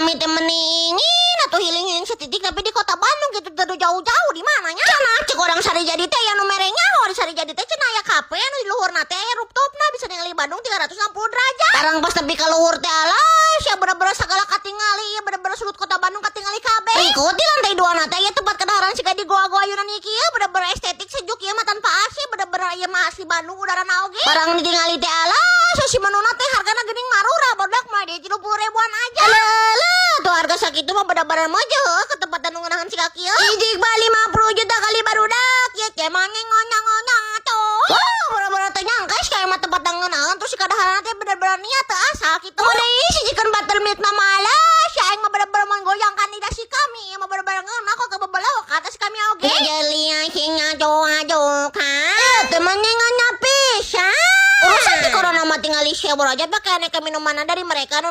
Kami teh meni ingin atuh healing-healing setitik tapi di kota Bandung gitu, teu jauh-jauh di mana nya. Cenah cek orang Sarijadi teh anu mere nyaho di Sarijadi teh cenah aya kafe anu di luhurna teh aya rooftopna, bisa ningali Bandung 360 derajat. Barang pas nepi ka luhur teh, alah sia, bener-bener segala katingali ya, bener-bener sudut kota Bandung katingali kabeh. Ikut di lantai dua na teh aya tempat kendaraan siga di goa-goa Yunani kieu, bener-bener estetik, sejuk ya mah, tanpa AC, bener-bener ieu mah asli Bandung udara oge. Barang ditingali teh, alah si menuna teh hargana geuning marurah, barudak, mulai dari 30 ribuan aja. Alah, tuh harga sakitu mah bener-bener mah ke tempat anu ngeunaheun siga kieu. Ijik ba 50 juta kali, barudak, ya cemang ngonya-ngonya tuh. Wah, bener-bener teu nyangka sih kayak mah tempat ngeunaheun, terus si kadaharan teh bener-bener niat teu asal kitu. Udah sijikeun buttermilk na malah si aing mah bener-bener menggoyangkan lidah si kami mah, bener-bener ngeunah kok kebebelok ke atas kami oge. Jeli sing aju-aju kan. Temennya ngeunah pisan. Urusan di corona mah tinggal di share aja pakai aneka minuman dari mereka.